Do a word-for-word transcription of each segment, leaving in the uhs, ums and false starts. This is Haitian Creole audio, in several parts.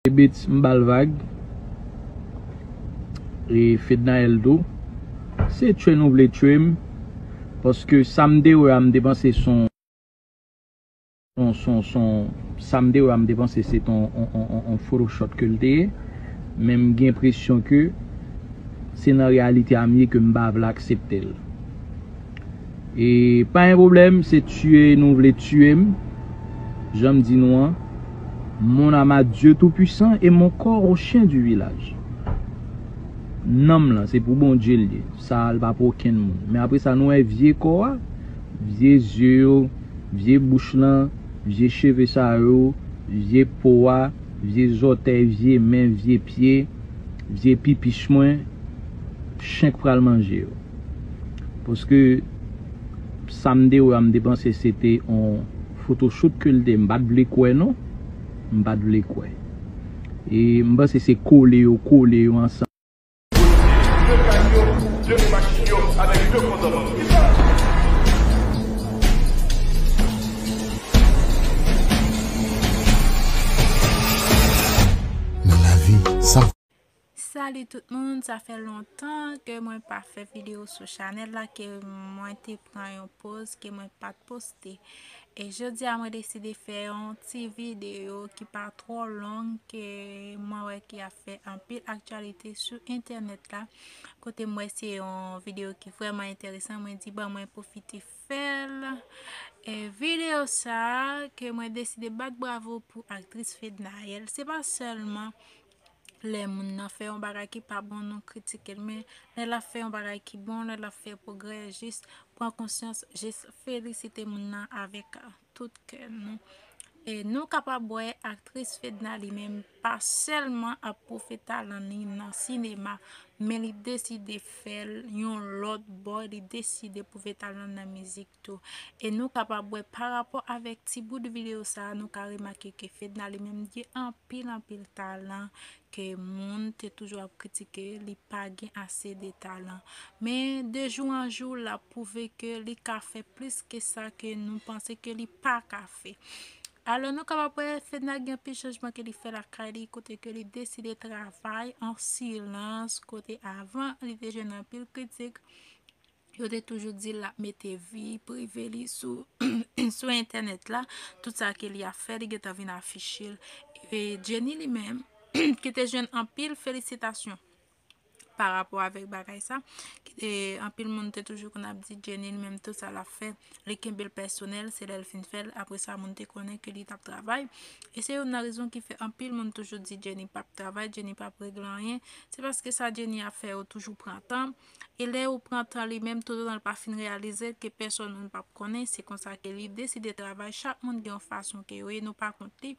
Ebits, m ba l vag. E Fednaelle tou. Se tchwe nou vle tchwe m. Paske sa m te wè a, m te panse son, son, son, son, sa m te wè a, m te panse se ton on, on, on, on photoshop ke l te ye. Men m gen enpresyon ke se nan reyalite a m ye ke m pa vle aksepte l. E pa gen pwoblèm, se tiye nou vle tiye m. Jan m di nou an, mon âme à Dieu Tout-Puissant et mon corps au chien du village. Nanm lan, se pou Bondye l ye. Sa a, l pa pou okenn moun. Men apre sa, nou wè vye kò a, vye zye yo, vye bouch lan, vye cheve sa yo, vye po a, vye zòtèy, vye men, vye pye, vye pipich mwen, chen k pral manje yo. Paske sa m te wè a, m te panse se te on photoshoot ke l te, m pa t vle kwè non. M pa t vle kwè. E m panse se kole yo kole yo ansanm. De kamyon, de machin yo avèk de kondaman. Nan lavi, sa Salut tout moun, sa fè lontan ke mwen pa fè videyo sou chanèl la, ke mwen te pran yon poz, ke mwen pa t poste. E jodi a mwen deside fè yon ti videyo ki pa twò long, ke mwen wè ki ap fè anpil aktyalite sou entènèt la. Kote m wè se yon videyo ki vrèman enteresan, mwen di ban mwen pwofite fè l. E videyo sa a, ke mwen deside bat bravo pou aktris Fednaelle. Se pa sèlman lè moun nan fè yon bagay ki pa bon, nou kritike l, men lè l ap fè yon bagay ki bon, lè l ap fè pwogrè, jis pran konsyans, jis felisite moun nan avèk tout kè nou. E nou kapab wè aktris Fedna li menm pa sèlman ap pwouve talan li nan sinema, men li deside fè l yon lòt bò, li deside pwouve talan l nan mizik tou. E nou kapab wè parapò avèk ti bout videyo sa a, nou ka remake ke Fedna li menm gen anpil, anpil talan ke moun te toujou ap kritike, li pa gen ase de talan. Men de jou an jou, l ap pwouve ke li ka fè plis ke sa ke nou panse ke li pa ka fè. Alò, nou kapab wè Fedna gen anpil chanjman ke li fè lakay li, kote ke li deside travay an silans, kote avan li te jwenn anpil kritik. Yo te toujou di l ap mete vi prive li sou, sou entènèt la. Tout sa ke li ap fè, li gentan vin afiche l. E Jenny li menm, ki te jwenn anpil felisitasyon pa rapò avèk bagay sa. Ki te, anpil moun te toujou konn ap di Jenny li menm tout sa l ap fè, li kenbe l pèsonèl, se lè l fin fè l, apre sa moun te konnen ke li t ap travay. E se youn nan rezon ki fè anpil moun toujou di Jenny p ap travay, Jenny p ap regle anyen. Se paske sa Jenny ap fè yo toujou pran tan. E lè yo pran tan li menm, toutotan l pa fin reyalize ke pèsonn moun p ap konnen, se konsa ke li deside travay. Chak moun gen yon fason ke yo ye, nou pa kont li.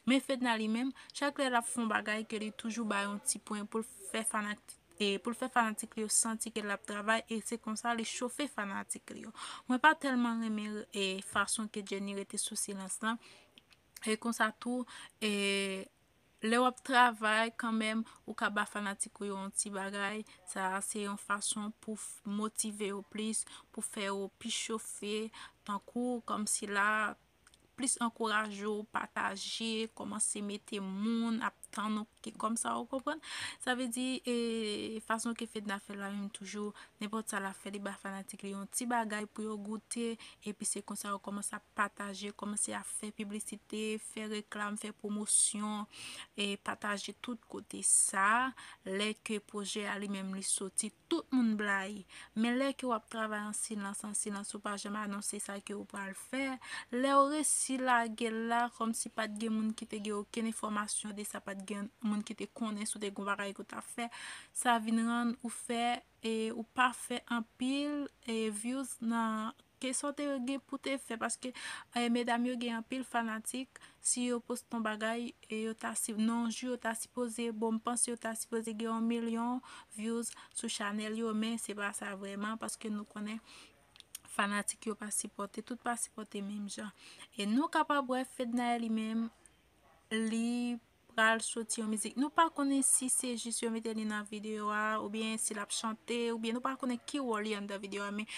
Men Fedna li menm, chak lè l ap fè yon bagay, ke li toujou bay yon ti pwen pou l fè fanatik, e pou l fè fanatik li yo santi ke l ap travay, e se konsa li chofe fanatik li yo. Mwen pa tèlman renmen, e, fason ke Jenny rete sou silans lan. E konsa tou, e, lè w ap travay kanmenm, ou ka ba fanatik ou yo yon ti bagay. Sa a se yon fason pou f-, motive yo plis, pou fè yo pi chofe, tankou kòmsi la, plis ankouraje w, pataje, kòmanse mete moun ap tann ou, ki kòmsa, ou konprann? Sa vle di, e, fason ke Fedna fè l la menm toujou, nenpòt sa l ap fè, li ba fanatik li yon ti bagay pou yo goute, epi se konsa yo kòmanse ap pataje, kòmanse ap fè piblisite, fè reklam, fè pwomosyon, e pataje tout kote. Sa, lè ke pwojè a li menm li soti, tout moun blayi. Men lè ke w ap travay an silans, an silans, ou pa janm anonse sa ke ou pral fè, lè w resi lage l la, kòmsi pa t gen moun ki te gen okenn enfòmasyon de sa, pa t gen moun ki te konnen si w te gen yon bagay ke w t ap fè, sa vin rann ou fè, e ou pa fè anpil, e views nan ke sa w te gen pou te fè, paske, e, medam yo gen anpil fanatik, si yo poste yon bagay, e yo ta si, nan yon jou yo ta sipoze, bon, m panse yo ta sipoze gen yon milyon views sou chanèl yo, men se pa sa vrèman, paske nou konnen fanatik yo pa sipòte, tout pa sipòte menm jan. E nou kapab wè Fednaelle li menm, li pral soti yon mizik. Nou pa konnen si se jis yo mete li nan videyo a, oubyen si l ap chante, oubyen nou pa konnen ki wòl li anndan videyo a, men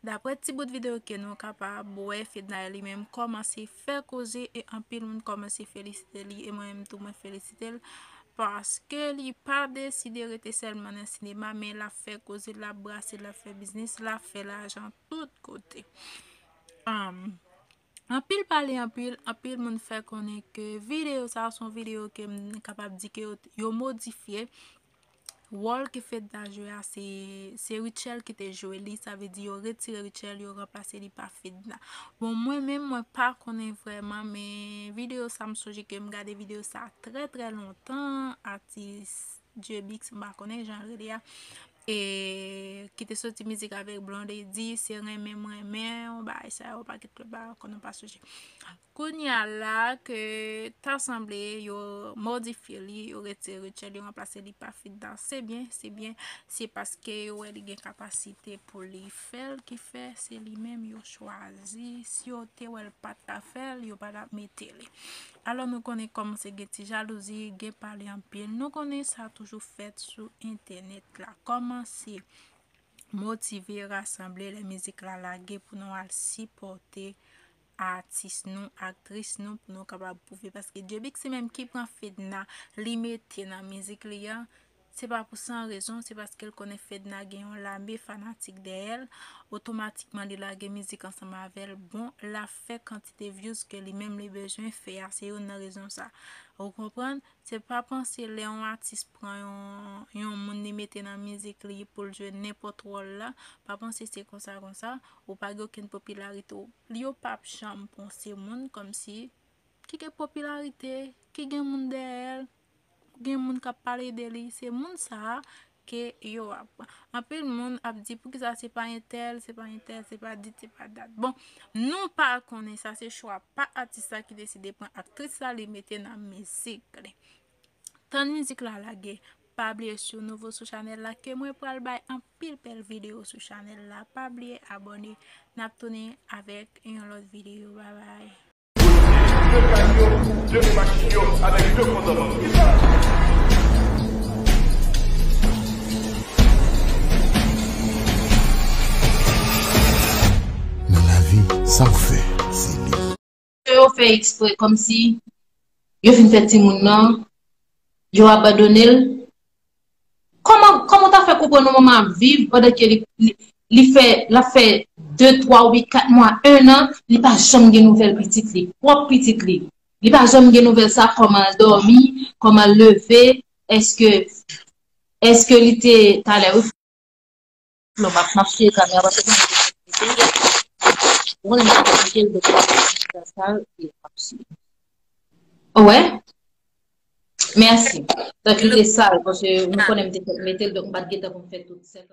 Daprè ti bout videyo ke nou kapab wè, Fedna li menm kòmanse fè koze e anpil moun kòmanse felisite li e mwen menm tou mwen felisite l paske li pa deside rete sèlman nan sinema men l ap fè koze, l ap brase, l ap fè biznis, l ap fè lajan tout kote. Um, Anpil pale anpil, anpil moun fè konnen ke videyo sa a se yon videyo ke m kapab di ke yo, yo modifye. Wòl ke Fedna jwe a, se, se Rutshelle ki te jwe li, sa vle di yo retire Rutshelle, yo ranplase li pa Fedna. Bon, mwen menm, mwen pa konnen vrèman, men videyo sa, m sonje ke m gade videyo sa trè, trè lontan, atis Djebix, m pa konnen jan l rele a, e ki te soti mizik avèk Blondedy, se renmen m renmen w, bagay sa yo, pakèt lòt bagay ankò nou pa sonje. Kounye a la, ke ta sanble yo modifye li, yo retire Rutshelle, yo ranplase li pa Fedna. Se byen, se byen, se paske yo wè li gen kapasite pou li fè l ki fè, se li menm yo chwazi. Si yo te wè l pa t ka fè l, yo pa t ap mete li. Alò nou konnen kòmanse gen ti jalouzi, gen pale anpil. Nou konnen sa toujou fèt sou entènèt la. Kòmanse motive, rasanble lè mizik la lage pou nou al sipòte atis nou, aktris nou, pou nou kapab pwouve. Paske Djebix se menm ki pran Fedna, li mete nan mizik li an. Se pa pou san rezon, se paske l konnen Fedna gen yon lame fanatik dèyè l. Otomatikman, li lage mizik ansanm avè l. Bon, l ap fè kantite views ke li menm li bezwen fè a. Se youn nan rezon sa. Ou konprann? Se pa panse lè yon atis pran yon, yon moun li mete nan mizik li pou l jwe nenpòt wòl la, pa panse se konsa, konsa, ou pa gen okenn popilarite. Ou, yo p ap janm panse moun kòmsi ki gen popilarite, ki gen moun dèyè l, gen moun k ap pale de li, se moun sa a ke yo ap pran. Anpil moun ap di, "Poukisa se pa entèl, se pa entèl, se pa dit, se pa dat?" Bon, nou pa konnen sa, se chwa pa atis la ki deside pran aktris la, li mete nan mizik li. Tann mizik la lage, pa bliye si w nouvo sou chanèl la, ke mwen pral bay anpil bèl videyo sou chanèl la. Pa bliye abòne, n ap tounen avèk yon lòt videyo. Babay. Nan lavi, sa w fè, se li. Yo fè eksprè, kòmsi yo fin fè timoun nan, yo abandone l. Kòman, kòman w ta fè konprann yon manman ap viv pandan ke li, li, li fè, l ap fè de, twa, oubyen kat mwa, en an, li pa janm gen nouvèl pitit li, pwòp pitit li? Li pa janm gen nouvèl sa, kòman l dòmi, kòman l leve, èske, èske li te, talè, wi, non, m ap, m ap siye kamera paske ou konnen m te mete l, donk, sa, sa, e m ap siye. Ou wè? Mèsi. Donk, li te sal, paske nou konnen m te fèk mete l, donk m pa t gentan pou m fè tout sèt.